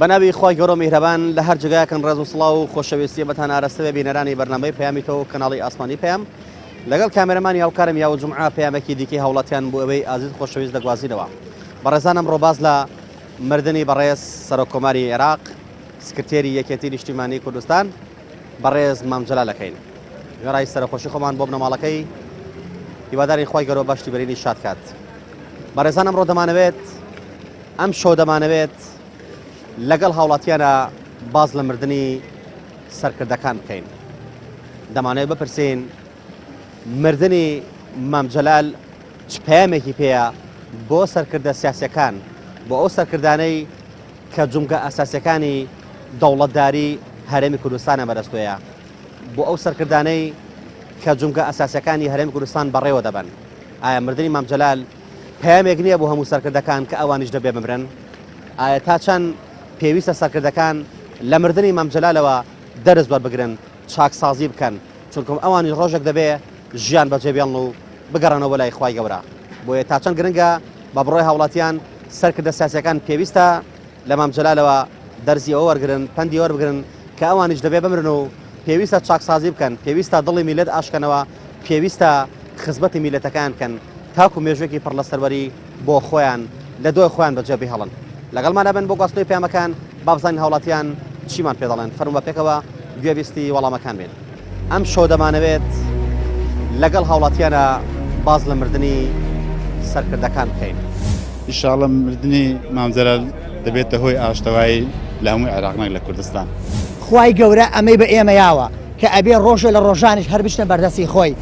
بەناوی خوای گەورە و میهرەبان لە هەر جێگایەکن ڕێز و سڵاو و خۆشەویستی بەتان ئارەستە بێ بینەرانی بەرنامەی پەیامی تۆ و کەناڵی ئاسمانی پەیام لەگەڵ کامێرەمانی هاوکارم یاوە جومعە پەیامێکی دیکەی هاوڵاتیان بۆ ئێوەی ئازیز خۆشەویست دەگوازینەوە. بەڕێزان ئەمڕۆ باس لە مردنی بەڕێز سەرۆک کۆماری عێراق سکرتێری یەکێتی نیشتیمانی کوردستان بەڕێز مام جەلال ئەکەین. وێڕای سەرەخۆشی خۆمان بۆ بنەماڵەکەی هیوادارین خوای گەورە بەشتی بەرینی شاد کات. بەڕێزان ئەمڕۆ دەمانەوێت ئەم شەو دەمانەوێت لەگەڵ هاوڵاتیانە باز لە مردنی سەرکردەکان بکەین. دەمانەوێت بپرسین مردنی مام جەلال چ پەیامێکی پێیە بۆ سەرکردە سیاسیەکان، بۆ ئەو سەرکردانەی کە جومگە ئەساسیەکانی دەوڵەتداری هەرێمی کوردستانیان بەدەستۆیە، بۆ ئەو سەرکردانەی کە جومگە ئەساسیەکانی هەرێمی کوردستان بەڕێوە دەبەن. ئایا مردنی مام جەلال پەیامێک نییە بۆ هەموو سەرکردەکان کە ئەوانیش دەبێ بمرن؟ ئایا تا چەند پێویستە سەرکردەکان لە مردنی مام جەلالەوە دەرس وەربگرن، چاکسازی بکەن، چونکم ئەوانیش ڕۆژێک دەبێ ژیان بەجێ بێڵن و بگەڕێنەوە بۆ لای خوای گەورە. بۆیە تا چەند گرنگە بە بڕوای هاوڵاتیان سەرکردە سیاسیەکان پێویستە لە مام جەلالەوە دەرزی ئەوە وەرگرن، پەندی وەربگرن کە ئەوانیش دەبێ بمرن و پێویستە چاکسازی بکەن، پێویستە دڵی میللەت ئاشکەنەوە، پێویستە خزمەتی میللەتەکەیان بکەن تاکو مێژووێکی پڕ لە سەروەری بۆ خۆیان لە دوای خۆیان بەجێ بهێڵن. لەگەڵمانە بن بۆ گواستنەوەی پەیامەکان با بزانین هاوڵاتیان چیمان پێ دەڵێن فەرموو با پێکەوە گوێبیستی وەڵامەکان بین. ئەم شەو دەمانەوێت لەگەڵ هاوڵاتیانە باس لە مردنی سەرکردەکان بکەین. ئیشاڵە مردنی مام جەلال دەبێتە هۆی ئاشتەوایی لە هەموو عێراق نەک لە کوردستان. خوای گەورە ئەمەی بە ئێمە یاوە کە ئەبێ ڕۆژێ لە ڕۆژانیش هەر بچنە بەردەستی خۆی.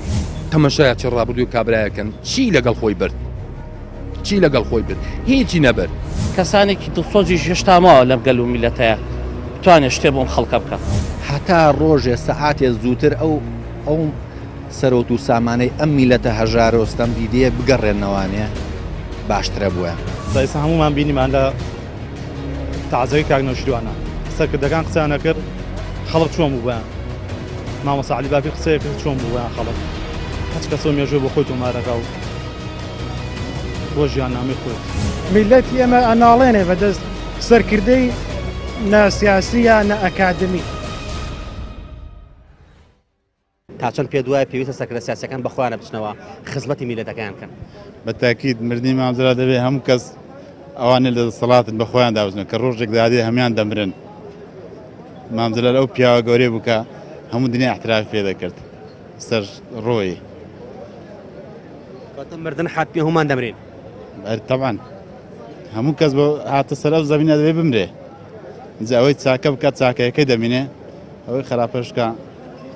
تەمەشای چ ڕابردووی کابرایەکەن چی لەگەڵ خۆی برد چی لەگەڵ خۆی برد هیچی نەبرد. کەسانێکی دڵسۆزیش هێشتا ماوە لەم گەل و میللەتەیا بتوانێ شتێ بۆم خەڵکە بکا. هەتا ڕۆژێ سەعاتێ زووتر ئەو ئەو سەرۆت و سامانەی ئەم میلەتە هەژارە و ستەم دیدەیە بگەڕێننەوانێ باشترە بۆیان. جا ئێستا هەموومان بینیمان لە تەعزەکەی کاک نەوشیروانە سەرکردەکان قسەیان ئەکرد خەڵک چۆن بوو بۆیان مامۆستا عەلی باپیر قسەیە کرد چۆن بوو بۆیان خەڵک هەچ کەسەو مێژووی بۆ خۆی تۆمارەکا و بۆ ژیاننامەی خۆی. میللەتی ئێمە ئەناڵێنێ بەدەست سەرکردەی نا سیاسی یا نا ئەکادمی. تا چەند پێت وایە پێویستە سەرکردە سیاسیەکان بە خۆیانە بچنەوە خزمەتی میللەتەکەیان بکەن؟ بە تاکید مردنی مام جەلال دەبێ هەموو کەس ئەوانەی لە دەسەڵاتن بە خۆیان دابچنەوە کە ڕۆژێک دادێ هەموان دەمرن. مام جەلال ئەو پیاوە گەورەی بوو کە هەموو دنیا احترافی پێ دەکرد سەر ڕۆی. واتە مردن حەتمی هەموومان دەمرین. تەبعەن هەموو کەس بۆ هاتە سەر ئەو زەمینە دەبێ بمرێ. جا ئەوەی چاکە بکات چاکەیەکەی دەمینێ ئەوەی خراپەش بکا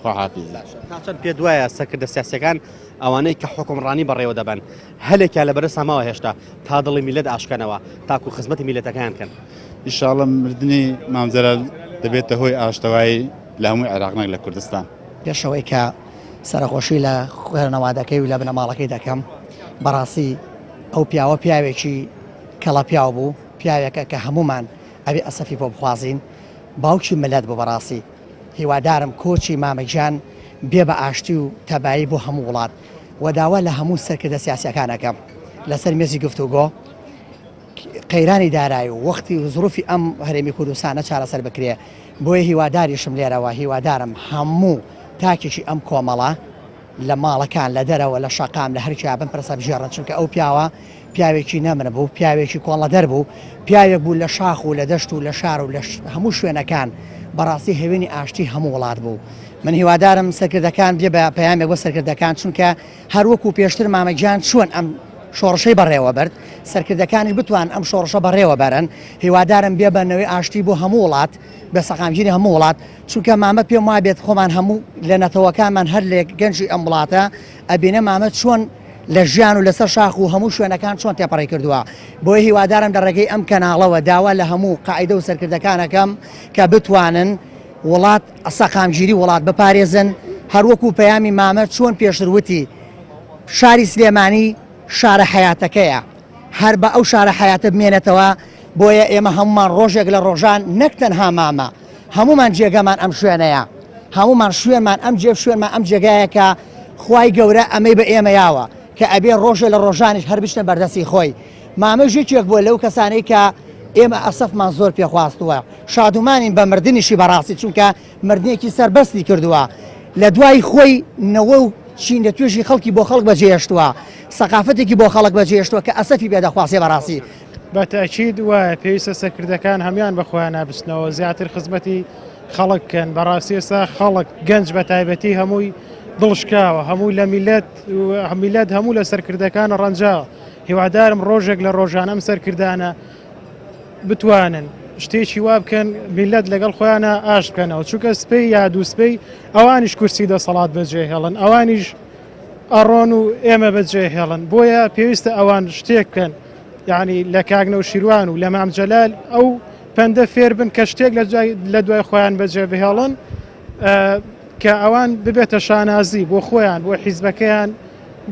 خواحافیز. تا چەند پێت وایە سەرکردە سیاسیەکان ئەوانەی کە حوکمڕانی بەڕێوە دەبەن هەلێکیان لەبەردەستا ماوە هێشتا تا دڵی میللەت ئاشکەنەوە تاکو خزمەتی میللەتەکەیان بکەن؟ ئیشاڵە مردنی مام جەلال دەبێتە هۆی ئاشتەوایی لە هەموو عێراق نەک لە کوردستان. پێش ئەوەی کە سەرەخۆشی لە خانەوادەکەی و لە بنەماڵەکەی دەکەم، بەڕاستی ئەو پیاوە پیاوێکی کەڵە پیاو بوو، پیاوێکە کە هەموومان ئەبێ ئەسەفی بۆ بخوازین، باوکی مللەت بوو بەڕاستی هیوادارم کۆچی مامە گیان بێ بە ئاشتی و تەبایی بۆ هەموو وڵات و داوا لە هەموو سەرکردە سیاسیەکان ئەکەم لەسەر مێزی گفتوگۆ قەیرانی دارایی و وەختی و زروفی ئەم هەرێمی کوردستانە چارەسەر بکرێ بۆیە هیواداریشم لێرەوە هیوادارم هەموو تاکێکی ئەم کۆمەڵە لە ماڵەکان، لە دەرەوە، لە شەقام، لە هەر کوێ بن پرسە بگێڕن، چونکە ئەو پیاوە پیاوێکی نەمر بوو، پیاوێکی کۆڵنەدەر بوو، پیاوێک بوو لە شاخ و لە دەشت و لە شار و لە هەموو شوێنەکان بەڕاستی هەوێنی ئاشتی هەموو وڵات بوو. من هیوادارم سەرکردەکان بێ بە پەیامێک بۆ سەرکردەکان، چونکە هەر وەکو پێشتر مامە گیان چۆن ئەم شۆڕشەی بەڕێوە برد، سەرکردەکانیش بتوانن ئەم شۆڕشە بەڕێوە بەرن، هیوادارم بێ بە نەوەی ئاشتی بۆ هەموو وڵات، بە سەقامگیری هەموو وڵات. چونکە مامە پێم وابێت خۆمان هەموو لە نەتەوەکانمان هەر لێک گەنجی ئەم وڵاتە ئەبینە مامە چۆن لە ژیان و لەسەر شاخ و هەموو شوێنەکان چۆن تێپەڕی کردووە بۆیە هیوادارم لە ڕێگەی ئەم کەناڵەوە داوا لە هەموو قاعدە و سەرکردەکانەکەم کە بتوانن وڵات سەقامگیری وڵات بپارێزن هەروەکو پەیامی مامە چۆن پێشتر وتی شاری سلێمانی شارە حەیاتەکەیە هەر بە ئەو شارە حەیاتە بمێنێتەوە، بۆیە ئێمە هەموومان ڕۆژێک لە ڕۆژان نەک تەنها مامە، هەموومان جێگەمان ئەم شوێنەیە، هەموومان شوێنمان ئەم جێ شوێنمان ئەم جێگایە کە خوای گەورە ئەمەی بە ئێمە یاوە کە ئەبێ ڕۆژێ لە ڕۆژانیش هەر بچنە بەردەستی خۆی. مامەش یەکێک بووە لەو کەسانەی کە. ئێمە ئەسەفمان زۆر پێخواستووە شادومانین بە مردنیشی بەڕاستی چونکە مردنێکی سەربەستی کردووە لە دوای خۆی نەوە و چینە توێژی خەڵکی بۆ خەڵک بەجێهێشتووە سەقافەتێکی بۆ خەڵک بەجێهێشتووە کە ئەسەفی پێ دەخوازێ بەڕاستی. بە تەئکید وایە پێویستە سەرکردەکان هەموان بە خۆیانا بچنەوە زیاتر خزمەتی خەڵک بکەن بەڕاستی ئێستا خەڵک گەنج بە تایبەتی هەمووی دڵشکاوە هەموو لە میلەت میلەت هەموو لە سەرکردەکان ڕەنجاوە هیوادارم ڕۆژێک لە ڕۆژان ئەم سەرکردانە بتوانن شتێکی وا بکەن میلەت لەگەڵ خۆیانە ئاش بکەنەوە چونکە سپەی یا دووسپەی ئەوانیش کورسی دەسەڵات بەجێ هێڵن ئەوانیش ئەڕۆن و ئێمە بەجێ هێڵن بۆیە پێویستە ئەوان شتێک بکەن یعنی لە کاک نەوشیروان و لە مام جەلال ئەو پەندە فێر بن کە شتێک لە دوای خۆیان بەجێ بهێڵن کە ئەوان ببێتە شانازی بۆ خۆیان بۆ حیزبەکەیان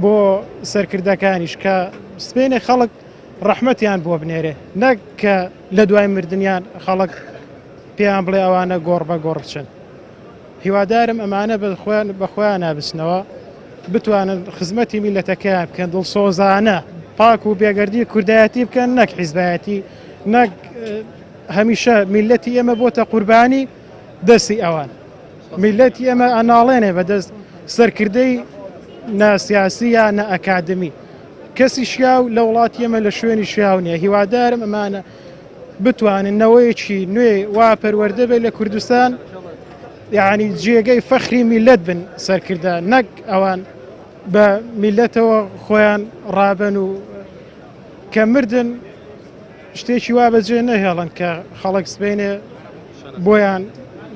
بۆ سەرکردەکانیش کە سپێنێ خەڵک ڕەحمەتیان بۆ بنێرێ نەک کە لە دوای مردنیان خەڵک پێیان بڵێ ئەوانە گۆڕ بە گۆڕ بچن. هیوادارم ئەمانە بە خۆیانا بچنەوە بتوانن خزمەتی میلەتەکەیان بکەن دڵسۆزانە پاک و بێگەردی کوردایەتی بکەن نەک حیزبایەتی نەک هەمیشە میلەتی ئێمە بۆتە قوربانی دەستی ئەوان میلەتی ئێمە ئەناڵێنێ بەدەست سەرکردەی ناسیاسی یا نە ئەکادمی کەسی شیاو لە وڵاتی ئێمە لە شوێنی شیاو نییە هیوادارم ئەمانە بتوانن نەوەیەکی نوێ وا پەروەردە بێت لە کوردستان یعنی جێگەی فەخری میلەت بن سەرکردە نەک ئەوان بە میلەتەوە خۆیان ڕابن و کە مردن شتێکی وا بەجێ نەهێڵن کە خەڵک سبینێ بۆیان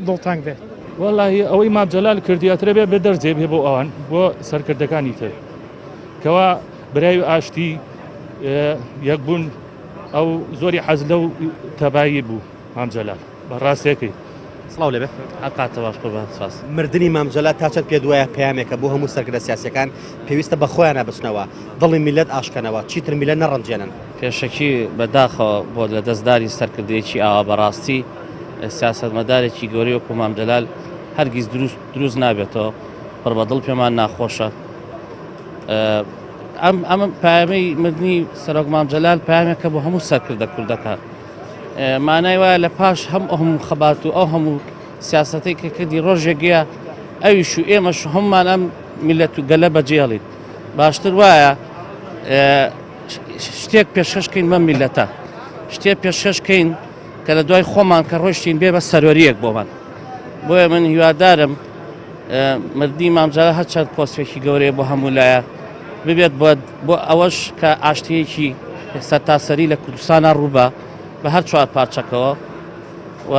دڵتەنگ بێت. وەڵاهی ئەوەی مام جەلال کردی ئەترە بێ بە دەرزێ بێ بۆ ئەوان بۆ سەرکردەکانی تر کەوا برای و ئاشتی یەکبوون ئەو زۆری حەز لەو تەبایی بوو مام جەلال بە ڕاستەکەی. سڵاو لێبێ. ئەکاتە باش قوربان سپاس. مردنی مام جەلال تا چەند پێت وایە پەیامێکە بۆ هەموو سەرکردە سیاسیەکان پێویستە بە خۆیانا بچنەوە دڵی میللەت ئاشکەنەوە چیتر میللەت نەڕەنجێنن. پێشەکی بە داخەوە بۆ لە دەست دانی سەرکردەیەکی ئاوا بە ڕاستی سیاسەتمەدارێکی گەورەی وەکو مام جەلال هەرگیز دروست دروست نابێتەوە پڕ بە دڵ پێمان ناخۆشە ئەم ئەم پایەمەی مردنی سەرۆک مام جەلال پامێکە بۆ هەموو سەرکردە کوردەکان مانای وایە لە پاش هەم ئەو هەموو خەبات و ئەو هەموو سیاسەتەی کە کردی ڕۆژێکە ئەویش و ئێمەش هەمومان ئەم میلەت و گەلە بەجێڵیت باشتر وایە شتێک پێشکەشکەین بەم میلەتە شتێک پێشکەشکەین کە لە دوای خۆمان کە ڕۆشتین بێ بە سەرۆریەک بۆمان بۆیە من هیوادارم مردنی مام جەلال هەرچەند کۆسپێکی گەورەیە بۆ هەموو لایە ببێت بۆ ئەوەش کە ئاشتیەکی سەرتاسەری لە کوردستانە ڕووبە بە هەر چوار پارچەکەوە و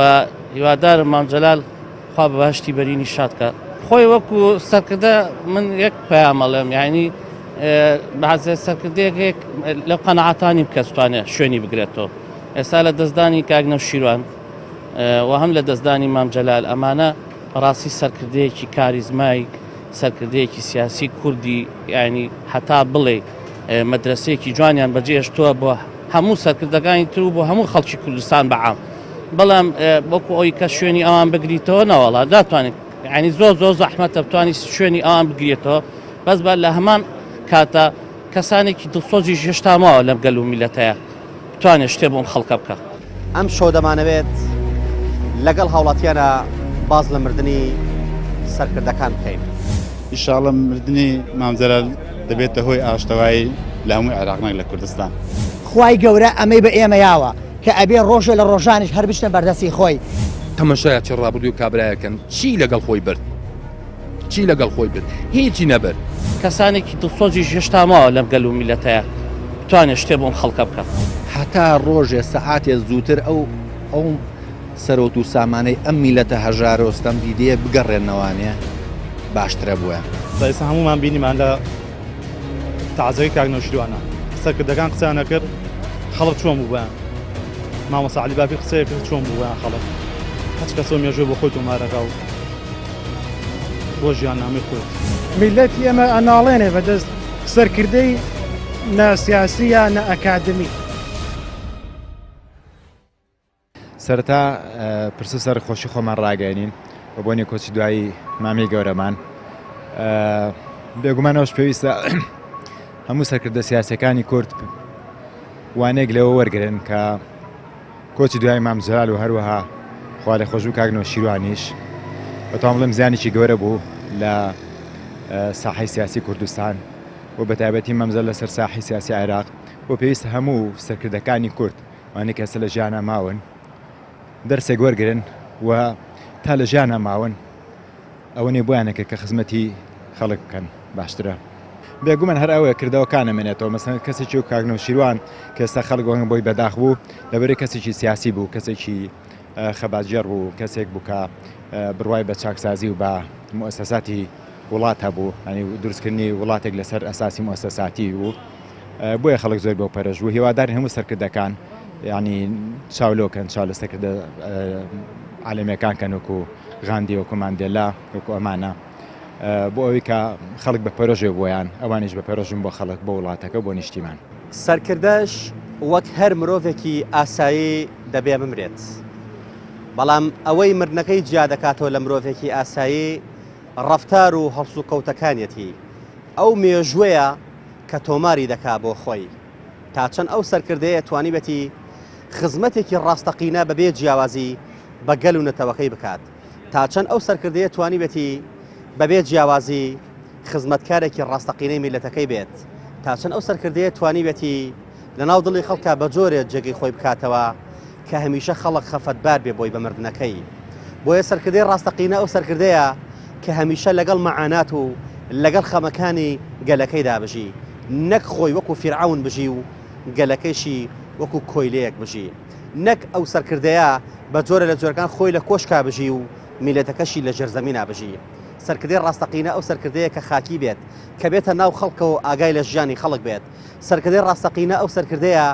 هیوادارم مام جەلال خوا بە بەهشتی بەرینی شاد کە خۆی وەکو سەرکردە من یەک پەیامەڵێم یعنی بەعزێ سەرکردەیەک لەو قەنەعاتانی بکە توانێت شوێنی بگرێتەوە ئێستا لە دەستدانی کاک نەوشیروان و هەم لە دەستدانی مام جەلال ئەمانە بەڕاستی سەرکردەیەکی کاریزمای سەرکردەیەکی سیاسی کوردی یعنی هەتا بڵێ مەدرسەیەکی جوانیان بەجێهێشتووە بۆ هەموو سەرکردەکانی تر و بۆ هەموو خەڵکی کوردستان بەعام بەڵام وەکو ئەوی کە شوێنی ئەوان بگریتەوە نەوەڵا ناتوانێت ینی زۆر زۆر زەحمەتە بتوانانی شوێنی ئەوان بگرێتەوە بەس بە لە هەمان کاتە کەسانێکی دڵسۆزیش هێشتا ماوە لەم گەل و میلەتەیە بتوانێت شتێ بۆم خەڵکە بکە. ئەم شەو دەمانەوێت لەگەڵ هاوڵاتیانە باس لە مردنی سەرکردەکان بکەین. ئیشاڵە مردنی مام جەلال دەبێتە هۆی ئاشتەوایی لە هەموو عێراق نەک لە کوردستان. خوای گەورە ئەمەی بە ئێمە یاوە کە ئەبێ ڕۆژێ لە ڕۆژانیش هەر بچنە بەردەستی خۆی. تەمەشای چ ڕابردووی کابرایەکەن چی لەگەڵ خۆی برد چی لەگەڵ خۆی برد هیچی نەبرد. کەسانێکی دڵسۆزیش هێشتا ماوە لەم گەل و میللەتەیا بتوانێت شتێ بۆم خەڵکە بکا. هەتا ڕۆژێ سەعاتێ زووتر ئەو ئەو سەرۆت و سامانەی ئەم میلەتە هەژارە و ستەم دیدەیە بگەڕێننەوانێ باشترە بۆیان. تا ئێستا هەموومان بینیمان لە تەعزەکەی کاک نەوشیروانە سەرکردەکان قسەیان ئەکرد خەڵک چۆن بوو بۆیان مامۆستا عەلی باپیر قسەیە کرد چۆن بوو بۆیان خەڵک هەچ کەسەوە مێژووی بۆ خۆی تۆمارەکا و بۆ ژیاننامەی خۆی. میللەتی ئێمە ئەناڵێنێ بەدەست سەرکردەی نە سیاسی یا نە ئەکادمی. سەرەتا پرسە و سەرخۆشی خۆمان ڕاگەێنین بە بۆنی کۆچی دوایی مامی گەورەمان بێگومانەوەش پێویستە هەموو سەرکردە سیاسەکانی کورد وانێک لەوە وەرگن کە کۆچی دوای مام جەلال و هەروەها خوالێخۆشبوو کاک نەوشیروانیش بەتوان بڵێم زیانێکی گەورە بوو لە ساحەی سیاسی کوردستان و بە تایبەتی مام جەلال لەسەر ساحەی سیاسی عێراق و پێویستە هەموو سەرکردەکانی کورد ئەوانەی کە ئێستا لە ژیانا ماون دەرسێک وەرگرن و تا لە ژیانا ماون ئەوەنەی بۆیان نەکرد کە خزمەتی خەڵک بکەن باشترە. بێگومان هەر ئەوەیە کردەوەکان ئەمێنێتەوە مەسەلەن کەسێکی وەک کاک نەوشیروان کە ئێستا خەڵک وەک بۆی بەداخ بوو لەبەرەی کەسێکی سیاسی بوو کەسێکی خەباتگێڕ بوو کەسێک بوو کە بڕوای بە چاکسازی و بە موئەسەساتی وڵات هەبوو ینی دروستکردنی وڵاتێک لەسەر ئەساسی موئەسەساتی بوو بۆیە خەڵک زۆر بەو پەرش بوو هیوادارین هەموو سەرکردەکان ینی چاو لۆکەن چاو لە سەرکردە عالەمیەکان کەن وەکو غاندی وەکو ماندێلا وەکو ئەمانە بۆ ئەوەی کە خەڵک بە پەرۆشێ بۆیان ئەوانیش بە پەرۆشن بۆ خەڵک بۆ وڵاتەکە بۆ نیشتیمان. سەرکردەش وەک هەر مرۆڤێکی ئاسایی دەبێ بمرێت، بەڵام ئەوەی مردنەکەی جیا دەکاتەوە لە مرۆڤێکی ئاسایی ڕەفتار و هەڵسوکەوتەکانیەتی، ئەو مێژووەیە کە تۆماری دەکا بۆ خۆی. تا چەند ئەو سەرکردەیە توانیوێتی خزمەتێکی ڕاستەقینە بەبێ جیاوازی بە گەل و نەتەوەکەی بکات، تا چەند ئەو سەرکردەیە توانیوێتی بەبێ جیاوازی خزمەتکارێکی ڕاستەقینەی میللەتەکەی بێت، تا چەند ئەو سەرکردەیە توانیوێتی لەناو دڵی خەڵکا بە جۆرێ جێگەی خۆی بکاتەوە کە هەمیشە خەڵک خەفەتبار بێ بۆی بە مردنەکەی. بۆیە سەرکردەی ڕاستەقینە ئەو سەرکردەیە کە هەمیشە لەگەڵ مەعانات و لەگەڵ خەمەکانی گەلەکەیدا بژی، نەک خۆی وەکو فیرعەون بژی و گەلەکەیشی وەکو کۆیلەیەک بژی. نەک ئەو سەرکردەیە بە جۆرە لە جۆرەکان خۆی لە کۆشکا بژی و میللەتەکەشی لە ژێرزەمینا بژی. سەرکردەی ڕاستەقینە ئەو سەرکردەیە کە خاکی بێت، کە بێتە ناو خەڵکەوە و ئاگای لە ژیانی خەڵک بێت. سەرکردەی ڕاستەقینە ئەو سەرکردەیە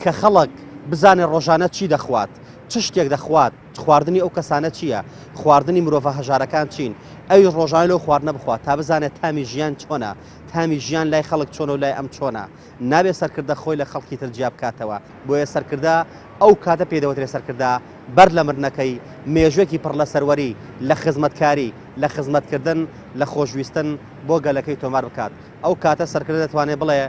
کە خەڵک بزانێت ڕۆژانە چی دەخوات، چ شتێک دەخوات، خواردنی ئەو کەسانە چییە، خواردنی مرۆڤە هەژارەکان چین، ئەویش ڕۆژانە لەو خواردنە بخوات تا بزانێت تامی ژیان چۆنە، تامی ژیان لای خەڵک چۆنە و لای ئەم چۆنە. نابێت سەرکردە خۆی لە خەڵکی تر جیا بکاتەوە، بۆیە سەرکردە ئەو کاتە پێی دەوترێت سەرکردە بەر لە مردنەکەی مێژووێکی پڕ لە سەروەری، لە خزمەتکاری، لە خزمەتکردن، لە خۆشویستن بۆ گەلەکەی تۆمار بکات. ئەو کاتە سەرکردە دەتوانێت بڵێ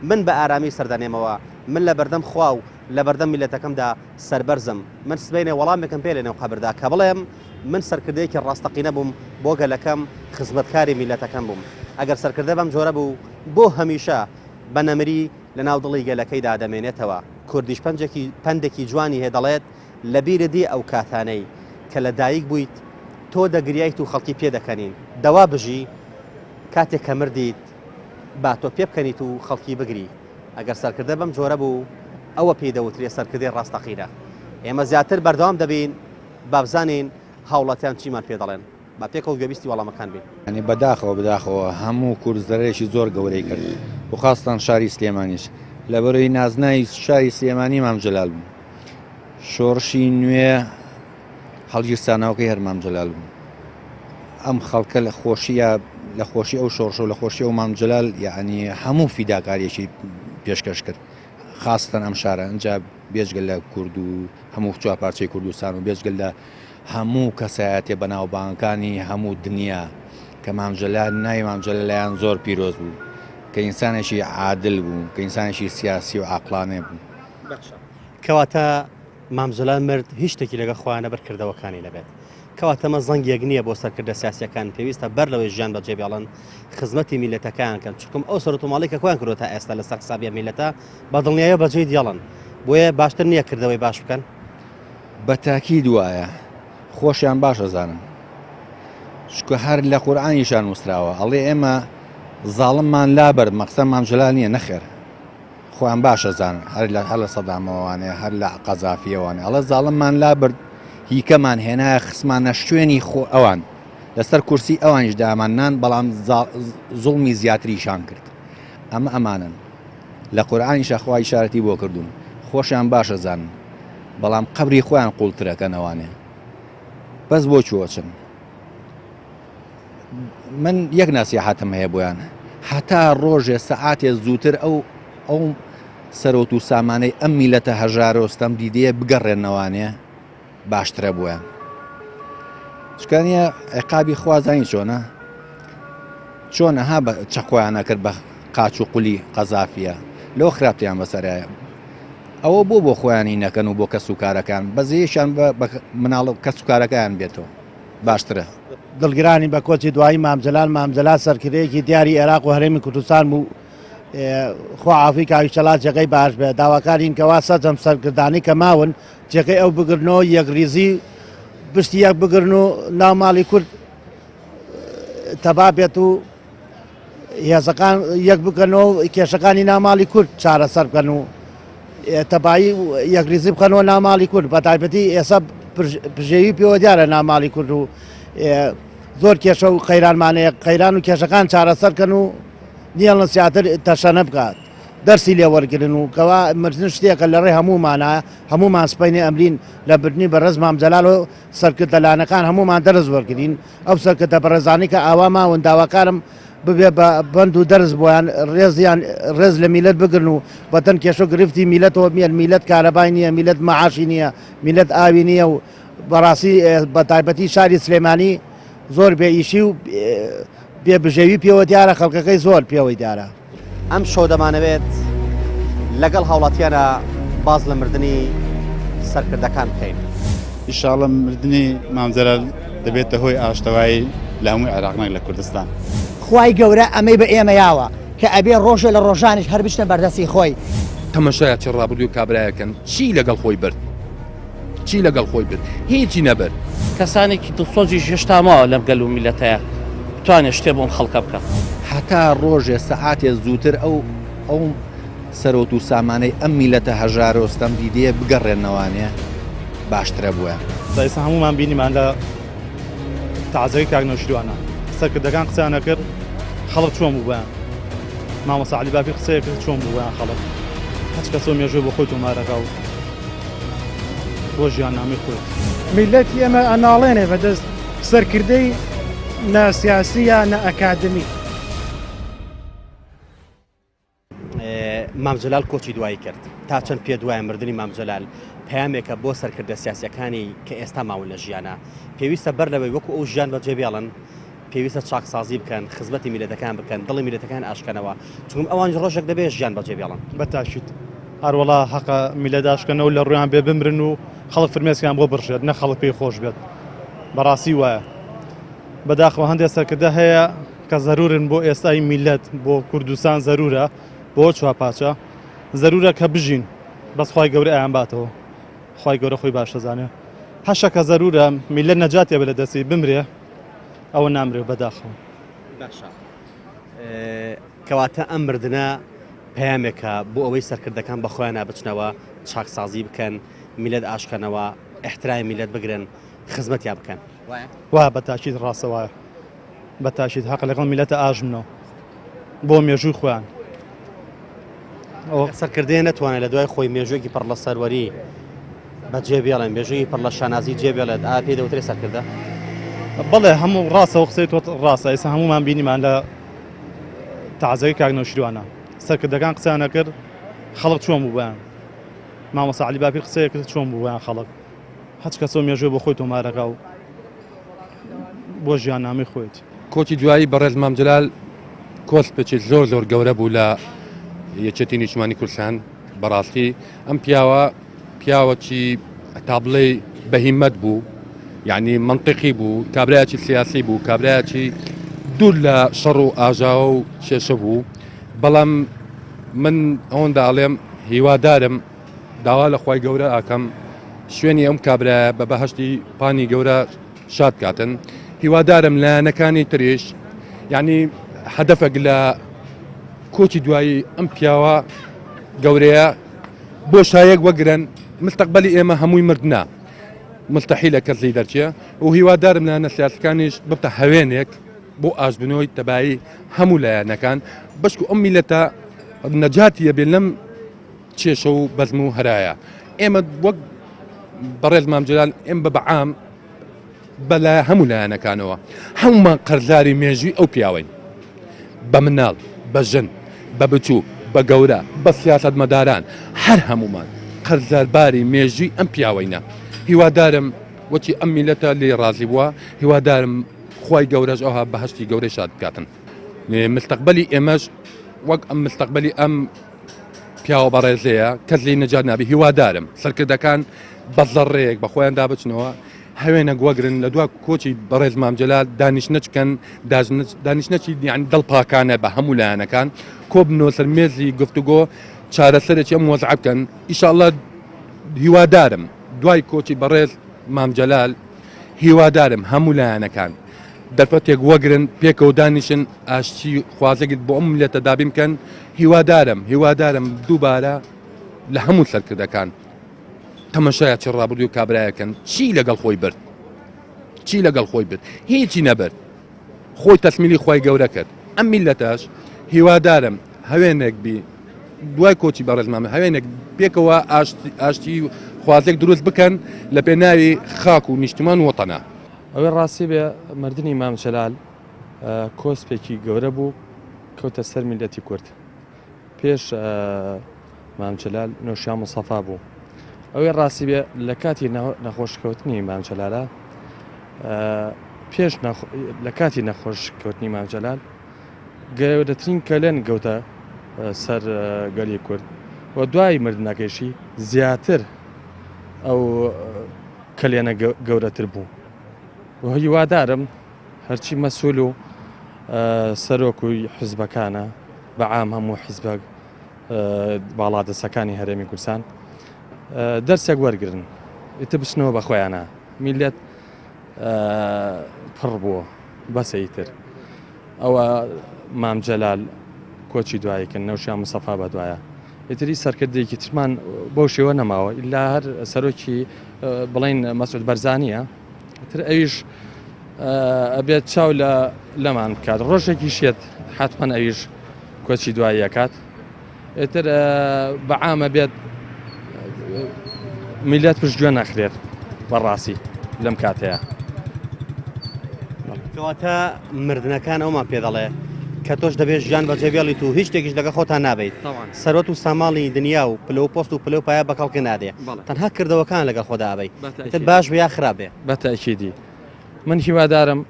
من بە ئارامی سەردەنێمەوە، من لە بەردەم خوا و لە بەردەم میللەتەکەمدا سەربەرزم، من سبەینێ وەڵامێکم پێ لەنێو قەبردا کە بڵێم من سەرکردەیەکی ڕاستەقینە بووم بۆ گەلەکەم، خزمەتکاری میللەتەکەم بووم. ئەگەر سەرکردە بەم جۆرە بوو، بۆ هەمیشە بە نەمری لەناو دڵی گەلەکەیدا دەمێنێتەوە. کوردیش پەنجێکی پەندێکی جوانی هەیە دەڵێت، لە بیرت دێ ئەو کاتانەی کە لە دایک بوویت تۆ دەگریایت و خەڵکی پێدەکەنین، دەوا بژی، کاتێک کە مردیت با تۆ پێبکەنیت و خەڵکی بگری. ئەگەر سەرکردە بەم جۆرە بوو ئەوە پێی دەوترێ سەرکردەی ڕاستەقینە. ئێمە زیاتر بەردەوام دەبین با بزانین هاوڵاتیان چیمان پێ دەڵێن. با پێکەوە گوێبیستی وەڵامەکان بین. یانی بەداخەوە بەداخەوە هەموو کورد زەرەرێکی زۆر گەورەی کرد و خاستان شاری سلێمانیش لەبەرەوەی نازناوی شاری سلێمانی مام جەلال بوو شۆڕشی نوێ هەڵگیرسانەوەکەی هەر مام جەلال بوو ئەم خەڵکە لە خۆشیە لە خۆشی ئەو شۆڕشە و لە خۆشی ئەو مام جەلال یعنی هەموو فیداکاریەکی پێشکەش کرد خاستەن ئەم شارە ئەجا بێجگە لە کورد و هەموو چوارپارچەی کوردستان و بێجگە لە هەموو کەسایەتیە بەناوبانگەکانی هەموو دنیا کە مام جەلال ناوی مام جەلال لایان زۆر پیرۆز بوو کە ئینسانێکی عادل بوو کە ئینسانێکی سیاسی و عەقڵانێ بوو. باشە کەواتە مام جەلال مرد هیچ شتێکی لەگەڵ خۆیان نەبرد کردەوەکانی نەبێت کەواتە ئەمە زەنگێک نییە بۆ سەرکردە سیاسیەکان پێویستە بەر لەوەی ژیان بەجێ بێڵن خزمەتی میلەتەکەیان کەن چکم ئەو سەرۆت و ماڵی کە کۆیان کردووە تا ئێستا لەسەر حسابی ئەم میلەتە بە دڵنیاییەوە بەجێی دیڵن بۆیە باشتر نییە کردەوەی باش بکەن. بە تاکید وایە خۆشیان باش ئەزانن چونکە هەر لە قورئانیشا نووسراوە ئەڵێ ئێمە زاڵممان لابرد مەقسەد مام جەلال نییە نەخێر خۆیان باش ئەزانن هەر لە هەر لە سەدامەوانێ هەر لە قەزافیەوانێ ئەڵێ زاڵممان لابرد هیکەمان هێنایە خسمانە شوێنی خۆ ئەوان لەسەر کورسی ئەوانیش دامان نان بەڵام زوڵمی زیاتریشان کرد ئەمە ئەمانن لە قورئانیشا خوا ئیشارەتی بۆ کردوون خۆشیان باش ئەزانن بەڵام قەبری خۆیان قوڵترەکەن ئەوانێ بەس بۆ کوێ ئەچن من یەک ناسیحەتم هەیە بۆیان هەتا ڕۆژێ سەعاتێ زووتر ئەو ئەو سەرۆت و سامانەی ئەم میلەتە هەژارە و ستەم دیدەیە بگەڕێنەوانێ باشترە بۆیان چکانە عقابی خوا زانی چۆنە چۆن ئەها بە چەقۆیان ئەکرد بە قاچ و قولی قەزافیە لەو خراپتیان بەسەرایە. ئەوە بۆ بۆ خۆیانی نەکەن و بۆ کەس و کارەکان بەزەیەکیان بە مناڵ و کەس و کارەکەیان بێتەوە باشترە. دڵگرانین بە کۆچی دوایی مام جەلال، مام جەلال سەرکردەیەکی دیاری ئێراق و هەرێمی کوردستان بوو، خوا عافوی کا ئیشەڵا جێگەی باش بێ، داواکارین کەوا سەرجەم سەرکردانەی کە ماون جێگەی ئەو بگرنەوە یەکڕیزی پشتی یەک بگرن و ناو ماڵی کورد تەبا بێت و هێزەکان یەک بکەنەوە و کێشەکانی ناو ماڵی کورد چارەسەر بکەن و تەبایی و یەکریزی بخەنەوە ناو ماڵی کورد بە تایبەتی ئێستا پژێوی پێوە دیارە ناو ماڵی کورد و زۆر کێشە و قەیرانمانەیە قەیران و کێشەکان چارەسەر کەن و نیەڵن زیاتر تەشەنە بکات دەرسی لێ وەرگن و کەوا مردن شتێکە لە ڕێ هەموومانە هەموومان سپینێ ئەمرین لە بردنی بەڕێز مام جەلال و سەرکردە لانەکان هەموومان دەرس وەرگین ئەو سەرکردە بەڕێزانەی کە ئاوا ماون داواکارم ببێ بە بەند و دەرس بۆیان ڕێزیان ڕێز لە میلەت بگرن و بەتەن کێشە و گرفتی میلەتەوە بێن میلەت کارەبای نییە میلەت مەعاشی نییە میلەت ئاوی نییە و بەڕاستی بە تایبەتی شاری سلێمانی زۆر بێ ئیشی و بێ بژێوی پێوە دیارە خەڵکەکەی زۆر پێوەی دیارە. ئەمشەو دەمانەوێت لەگەڵ هاوڵاتیانە باس لە مردنی سەرکردەکان بکەین. ئیشاڵە مردنی مام جەلال دەبێتە هۆی ئاشتەوایی لە هەموو عێراق نەک لە کوردستان. خوای گەورە ئەمەی بە ئێمە یاوە کە ئەبێ ڕۆژێ لە ڕۆژانیش هەر بچنە بەردەستی خۆی. تەمەشای چ ڕابردووی کابرایەکەن چی لەگەڵ خۆی برد چی لەگەڵ خۆی برد هیچی نەبرد. کەسانێکی دڵسۆزیش هێشتا ماوە لەم گەل و میللەتەیا بتوانێ شتێ بۆم خەڵکە بکا. هەتا ڕۆژێ سەعاتێ زووتر ئەو ئەو سەرۆت و سامانەی ئەم میلەتە هەژارە و ستەم دیدەیە بگەڕێننەوانێ باشترە بۆیان. تا ئێستا هەموومان بینیمان لە تەعزیەکەی کاک نەوشیروانە سەرکردەکان قسەیان ئەکرد خەڵک چۆن بوو بۆیان مامۆستا عەلی باپیر قسەی ئەکرد چۆن بوو بۆیان خەڵک هەچ کەسەو مێژووی بۆ خۆی تۆمارەکا و بۆ ژیاننامەی خۆی. میللەتی ئێمە ئەناڵێنێ بەدەست سەرکردەی نا سیاسی یا نا ئەکادمی. مام جەلال کۆچی دوایی کرد تا چەند پێت وایە مردنی مام جەلال پەیامێکە بۆ سەرکردە سیاسیەکانی کە ئێستا ماون لە ژیانە پێویستە بەر لەوەی وەکو ئەو ژیان بەجێ بێڵن پێویستە چاکسازی بکەن خزمەتی میلەتەکان بکەن دڵی میلەتەکان ئاشکەنەوە چونکە ئەوانیش ڕۆژێک دەبێت ژیان بەجێ بێڵن. بە تاکید هەروەڵا هەقە میلەت ئاشکەنەوە لە ڕویان بێ بمرن و خەڵک فرمێسکیان بۆ بڕژێت نە خەڵک پێی خۆش بێت بەڕاستی وایە بەداخەوە هەندێک سەرکردە هەیە کە زەرورن بۆ ئێستای میلەت بۆ کوردستان زەرورە بۆ چواپاچە زەرورە کە بژین بەس خوای گەورە ئەیان باتەوە خوای گەورە خۆی باش دەزانێ هەشە کە زەرورە میلەت نەجاتێ بە لە دەستی بمرێ ئەوە نامرێ بەداخەوە. باشە کەواتە ئەم مردنە پەیامێکە بۆ ئەوەی سەرکردەکان بە خۆیانە بچنەوە چاکسازی بکەن میلەت ئاشکەنەوە احترامی میلەت بگرن خزمەتیان بکەن وایە؟ وایە بە تاکید ڕاستە وایە. بە تاکید هەقە لەگەڵ میلەتە ئاژمنەوە بۆ مێژووی خۆیان. سەرکردەیە نەتوانێت لە دوای خۆی مێژوویەکی پڕ لە سەروەری بەجێ بێڵێن مێژووی پڕ لە شانازی جێ بێڵێت ئا پێی دەوترێت سەرکردە؟ بەڵێ هەموو ڕاستە و قسەی تۆ ڕاستە ئێستا هەموومان بینیمان لە تەعزیەکەی کاک نەوشیروانە سەرکردەکان قسەیان ئەکرد خەڵک چۆن بوو بۆیان مامۆستا عەلی باپیر قسەی کرد چۆن بوو بۆیان خەڵک هەچ کەسەو مێژووی بۆ خۆی تۆمارەکا و بۆ ژیاننامەی خۆیەتی. کۆچی دوایی بەڕێز مام جەلال کۆسپێکی زۆر زۆر گەورە بوو لە یەکێتی نیشتمانی کوردستان بەڕاستی ئەم پیاوە پیاوەکی تا بڵێی بەهیمەت بوو یعنی منطقی بوو کابراایکی سیاسی بوو کابراایکی دوور لە شەڕ و ئاژاوە و کێشە بوو بەڵام من ئەوەندە ئەڵێم هیوادارم داوا لە خوای گەورە ئاکەم شوێنی ئەم کابرایە بە بەهەشتی پانی گەورە شاد کاتن هیوادارم لایەنەکانی تریش یعنی هەدەفێک لە کۆچی دوایی ئەم پیاوە گەورەیە بۆ شایەک وەگرن مستەقبلی ئێمە هەمووی مردە مستحیلە کەس لی دەرچێ و هیوادارم لایەنە سیاسەکانیش ببتە هەوێنێک بۆ ئاشبوونەوەی تەبایی هەموو لایەنەکان بەشکو ئەم میلەتە نەجاتیە بێن لەم کێشە و بەزم و هەرایە ئێمە وەک بەڕێز مام جەلال ئێم بە بەعام بەلا هەموو لایەنەکانەوە هەمومان قەرزاری مێژووی ئەو پیاوەین بە مناڵ بە ژن بە بچوو بە گەورە بە سیاسەتمەداران هەر هەمومان قەرزارباری مێژووی ئەم پیاوەینە هیوادارم وەکی ئەم میلەتە لێ ڕازی بووە هیوادارم خوای گەورەش ئەوها بەهشتی گەورەی شاد بکاتن مستەقبلی ئێمەش وەک ئەم مستەقبلی ئەم. پیاوە بەڕێزەیە کەس لێی نەجات نابی هیوادارم سەرکردەکان بە زەڕەیەک بە خۆیاندا بچنەوە هەوێنەک وەگرن لە دوا کۆچی بەڕێز مام جەلال دانیشتنە بکەن دانیشتنەکی یان دڵ پاکانە بە هەموو لایەنەکان کۆبنەوە سەر مێزی گفتوگۆ چارەسەرێکی ئەم وەزعە بکەن ئیشاءاللە هیوادارم دوای کۆچی بەڕێز مام جەلال هیوادارم هەموو لایەنەکان دەرفەتێک وەگرن پێکەوە دانیشن ئاشتی خوازێک بۆ ئەم میللەتە دابین بکەن هیوادارم هیوادارم دووبارە لە هەموو سەرکردەکان تەمەشایا چ ڕابردوو کابرایەکەن چی لەگەڵ خۆی برد چی لەگەڵ خۆی برد هیچی نەبرد خۆی تەسمیلی خی گەورە کرد ئەم میلەتەش هیوادارم هەوێنێک بی دوای کۆچی بەڕێزمان هەوێنێک پێکەوە ئاشتی خوازێک دروست بکەن لە پێناوی خاک و نیشتمان وەتەنە. ئەوەی ڕاستی بێ مردنی مام جەلال کۆسپێکی گەورە بوو کەوتە سەر میلەتی کورد. پێش مام جەلال نەوشیان مستەفا بوو. ئەوەی ڕاستی بێ لە کاتی نەخۆشکەوتنی مام جەلالە پێش لە کاتی نەخۆشکەوتنی مام جەلال گەورەترین کەلێن گەوتە سەر گەلی کورد و دوای مردنەکەیشی زیاتر ئەو کەلێنە گەورەتر بوو و هیوادارم هەرچی مەسول و سەرۆک و حزبەکانە بە عام هەموو حیزبە باڵادەسەکانی هەرێمی کوردستان دەرسێک وەرگن ئیتر بچنەوە بە خۆیانە میلەت پڕ بووە بەسە ئیتر ئەوە مام جەلال کۆچی دوایی کرد نەوشیان مستەفا بەدوایە ئیتری سەرکردێکی ترمان بەو شێوە نەماوە ئیلا هەر سەرۆکی بڵین مەسعود بەرزانیە تر ئەویش ئەبێت چاو لە لەمان بکات ڕۆژێکی شێت حتمما ئەویش کۆچی دوایی ئەکات ئیتر بەعامە بێت میلەت پشتگوێ نەخرێت بەڕاستی لەم کاتەیە. کەواتە مردنەکان ئەومان پێ دەڵێ کە تۆش دەبێت ژیان بەجێ بێڵیت و هیچ شتێکیش لەگە خۆتان نابیت سەرۆت و ساماڵی دنیا و پلە و پۆست و پلە و پایە بە کەڵکە نادێ تەنها کردەوەکان لەگەڵ خۆدا ئەبەی تر باش بێ یا خراپ بێ بەتەکیدی من هیوادارم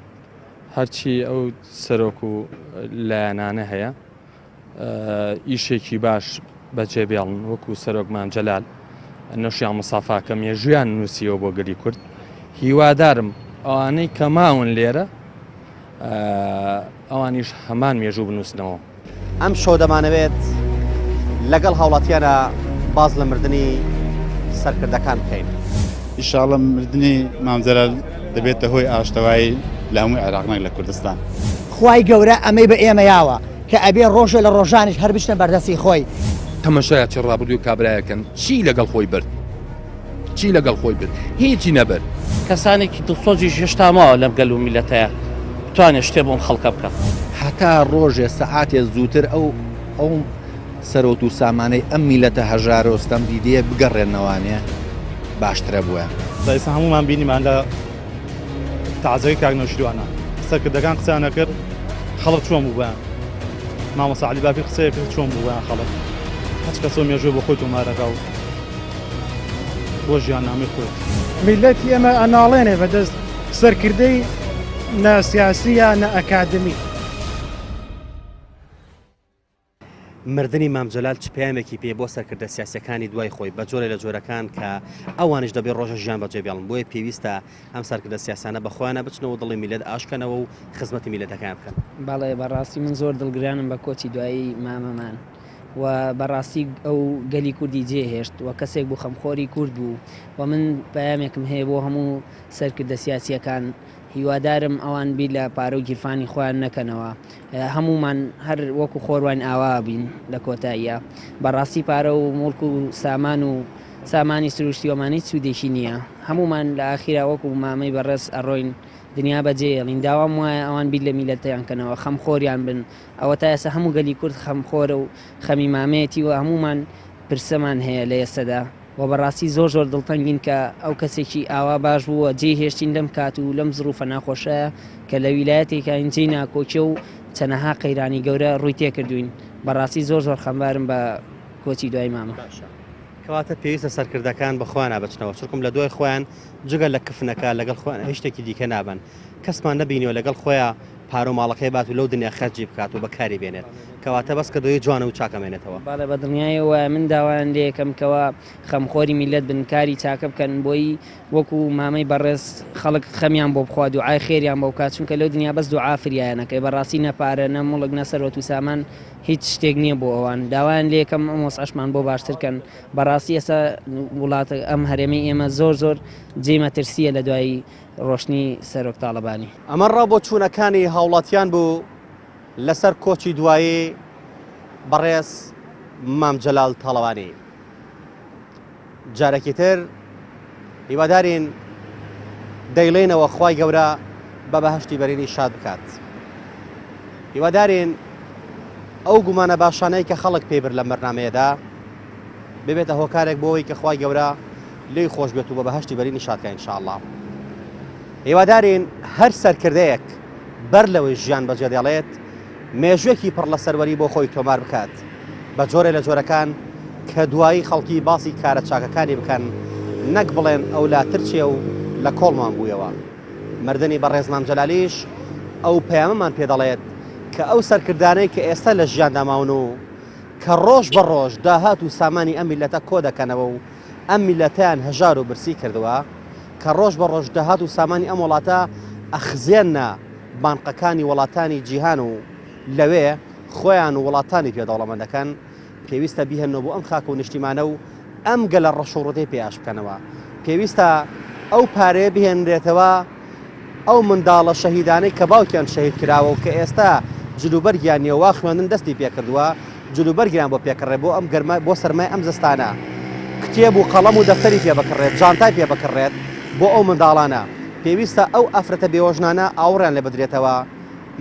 هەرچی ئەو سەرۆک و لایەنانە هەیە ئیشێکی باش بەجێ بێڵن وەکو سەرۆک مام جەلال نەوشیان مستەفا کە مێژوویان نووسیوە بۆ گەلی کورد هیوادارم ئەوانەی کە ماون لێرە ئەوانیش هەمان مێژوو بنووسنەوە. ئەم شەو دەمانەوێت لەگەڵ هاوڵاتیانە باس لە مردنی سەرکردەکان بکەین. ئیشاڵە مردنی مام جەلال دەبێتە هۆی ئاشتەوایی لە هەموو عێراق نەک لە کوردستان. خوای گەورە ئەمەی بە ئێمە یاوە کە ئەبێ ڕۆژێ لە ڕۆژانیش هەر بچنە بەردەستی خۆی. تەمەشایا چ ڕابردووی کابرایەکەن چی لەگەڵ خۆی برد چی لەگەڵ خۆی برد هیچی نەبرد. کەسانێکی دڵسۆزیش هێشتا ماوە لەم گەل و میللەتەیا بتوانێ شتێ بۆم خەڵکە بکا. هەتا ڕۆژێ سەعاتێ زووتر ئەو ئەو سەرۆت و سامانەی ئەم میلەتە هەژارە و ستەم دیدەیە بگەڕێننەوانێ باشترە بۆیان. جا ئیستا هەموومان بینیمان لە تەعزیەکەی کاک نەوشیروانە سەرکردەکان قسەیان ئەکرد خەڵک چۆن بوو بۆیان مامۆستا عەلی باپیر قسەی کرد چۆن بوو بۆیان خەڵک هەچ کەسەو مێژووی بۆ خۆی تۆمارەکا و بۆ ژیاننامەی خۆی. میللەتی ئێمە ئەناڵێنێ بەدەست سەرکردەی نا سیاسی یا نا ئەکادمی. مردنی مام جەلال چ پەیامێکی پێ بۆ سەرکردە سیاسیەکانی دوای خۆی بە جۆرێ لە جۆرەکان کە ئەوانیش دەبێ ڕۆژە ژیان بەجێ بێڵن بۆیە پێویستە ئەم سەرکردە سیاسانە بە خۆیانە بچنەوە دڵی میللەت ئاشکەنەوە و خزمەتی میللەتەکەیان بکەن. بەڵێ بەڕاستی من زۆر دڵگرانم بە کۆچی دوایی مامەمان و بەڕاستی ئەو گەلی کوردی جێهێشت و کەسێک بوو خەمخۆری کورد بوو و من پەیامێکم هەیە بۆ هەموو سەرکردە سیاسیەکان هیوادارم ئەوان بیر لە پارە و گیرفانی خۆیان نەکەنەوە هەموومان هەر وەکو خۆر واین ئاوا بین لە کۆتاییا بەڕاستی پارە و موڵک و سامان و سامانی سروشتی وەمان هیچ سوودێکی نییە هەموومان لە ئاخیرا وەکو مامەی بەڕێز ئەڕۆین دنیا بەجێ ئێڵین داوام وایە ئەوان بیر لە میلەتیان کەنەوە خەمخۆریان بن ئەوە تا ئێستا هەموو گەلی کورد خەمخۆرە و خەمی مامەیەتی و هەموومان پرسەمان هەیە لە ئێستەدا وە بەڕاستی زۆر زۆر دڵتەنگین کە ئەو کەسێکی ئاوا باش بوو و جێی هێشتین لەم کات و لەم زڕوفە ناخۆشەیە کە لە ویلایەتێکاین جێی ناکۆکیە و چەنەها قەیرانی گەورە ڕووی تێکردوین بەڕاستی زۆر زۆر خەمبارم بە کۆچی دوای مامە. باشە کەواتە پێویستە سەرکردەکان بە خۆیانا بچنەوە چونکم لە دوای خۆیان جگە لە کفنەکە لەگەڵ خۆیان هیچ شتێکی دیکە نابەن کەسمان نەبینیوە لەگەڵ خۆیا. پارە و ماڵەکەی بات و لەو دنیا خەرجی بکات و بەکاری بێنێت کەواتە بەس کردەوەی جوانە و چاک ئەمێنێتەوە. بەڵێ بە دڵنیایەوە وایە من داوایان لێکەم کەوا خەمخۆری میللەت بن کاری چاکە بکەن بۆی وەکو مامەی بەڕێز خەڵک خەمیان بۆ بخوا دوعای خێریان بۆ بکات چونکە لەو دنیا بەس دوعا فریایان ئەکەوێ بەڕاستی نە پارە نە موڵک نە سەروەت و سامان هیچ شتێک نییە بۆ ئەوان داوایان لێکەم ئەم وەزعەشمان بۆ باشتر کەن بەڕاستی ئێستا وڵاتە ئەم هەرێمەی ئێمە زۆر زۆر جێی مەترسیە لە دوای ڕۆشتنی سەرۆک تاڵەبانی. ئەمە ڕا بۆچوونەکانی هاوڵاتیان بوو لەسەر کۆچی دوایی بەڕێز مام جەلال تاڵەبانی. جارێکی تر هیوادارین دەیڵێنەوە خوای گەورە بە بەهەشتی بەرینی شاد بکات. هیوادارین ئەو گومانە باشانەی کە خەڵک پێی برد لەم بەرنامەیەدا ببێتە هۆکارێک بۆ ئەوەی کە خوای گەورە لێی خۆش بێت و بە بەهەشتی بەرینی شاد کە ئینشاءاللە. هیوادارین هەر سەرکردەیەک بەر لەوەی ژیان بەجێ دێڵێت مێژوێکی پڕ لە سەروەری بۆ خۆی تۆمار بکات بە جۆرێ لە جۆرەکان کە دوایی خەڵکی باسی کارە چاکەکانی بکەن نەک بڵێن ئەو لاترچێ و لە کۆڵمان بوویەوە. مردنی بەڕێز مام جەلالیش ئەو پەیامەمان پێ دەڵێت کە ئەو سەرکردانەی کە ئێستا لە ژیاندا ماون و کە ڕۆژ بە ڕۆژ داهات و سامانی ئەم میللەتە کۆ دەکەنەوە و ئەم میللەتەیان هەژار و برسی کردووە، کە ڕۆژ بە ڕۆژ داهات و سامانی ئەم وڵاتە ئەخزێننە بانقەکانی وڵاتانی جیهان و لەوێ خۆیان و وڵاتانی پێ دەوڵەمەند دەکەن، پێویستە بیهێننەوە بۆ ئەم خاک و نیشتیمانە و ئەم گەلە ڕەش و ڕووتەی پێ ئاش بکەنەوە. پێویستە ئەو پارەیە بهێنرێتەوە ئەو منداڵە شەهیدانەی کە باوکیان شەهید کراوە و کە ئێستا جلوبەرگیان نییە وا خوێندن دەستی پێکردووە جلوبەرگیان بۆ پێکڕێ بۆ ئەم گەرمە بۆ سەرمای ئەم زستانە کتێب و قەڵەم و دەفتەری پێ بکڕێت جانتای پێ بکڕێت بۆ ئەو منداڵانە پێویستە ئەو ئافرەتە بێوەژنانە ئاوڕیان لێ بدرێتەوە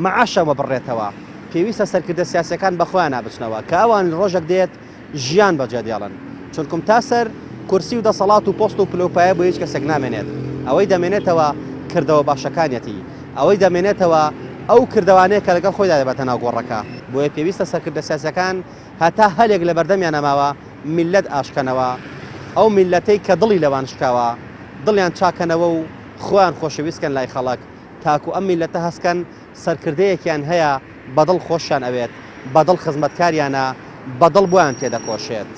مەعاشیان بۆ بڕێتەوە پێویستە سەرکردە سیاسیەکان بەخۆیانا بچنەوە کە ئەوان ڕۆژێک دێت ژیان بەجێ دێڵن چونکم تا سەر کورسی و دەسەڵات و پۆست و پلە و پایە بۆ هیچ کەسێک نامێنێت ئەوەی دەمێنێتەوە کردەوە باشەکانیەتی ئەوەی دەمێنێتەوە ئەو کردەوانەیە کە لەگەڵ خۆیدا دەباتە ناو گۆڕەکە بۆیە پێویستە سەرکردە سیاسیەکان هەتا هەلێک لەبەردەمیانە ماوە میللەت ئاشکەنەوە ئەو میللەتەی کە دڵی لەوان شکاوە دڵیان چاکەنەوە و خۆیان خۆشەویست کەن لای خەڵک تاکو ئەم میللەتە هەست کەن سەرکردەیەکیان هەیە بەدڵ خۆشیان ئەوێت، بەدڵ خزمەتکاریانە، بەدڵ بۆیان تێدەکۆشێت.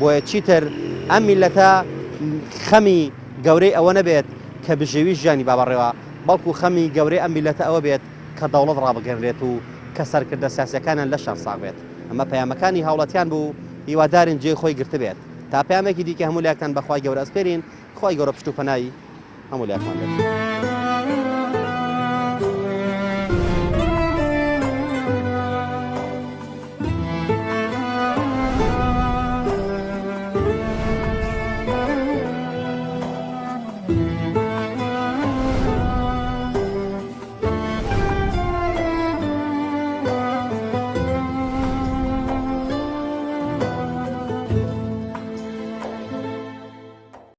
بۆیە چیتر ئەم میللەتە خەمی گەورەی ئەوە نەبێت کە بژێوی ژیانی با بەڕێوە، بەڵکو خەمی گەورەی ئەم میللەتە ئەوە بێت کە دەوڵەت ڕابگەنرێت و کە سەرکردە سیاسیەکانیان لەشیان ساغ بێت. ئەمە پەیامەکانی هاوڵاتیان بوو، هیوادارین جێی خۆی گرتبێت. تا پەیامێکی دیکە هەموو لایەکتان بە خوای گەورە ئەسپێرین، خوای گەورە پشت و پەنای. هەموو لایەکمان بێت.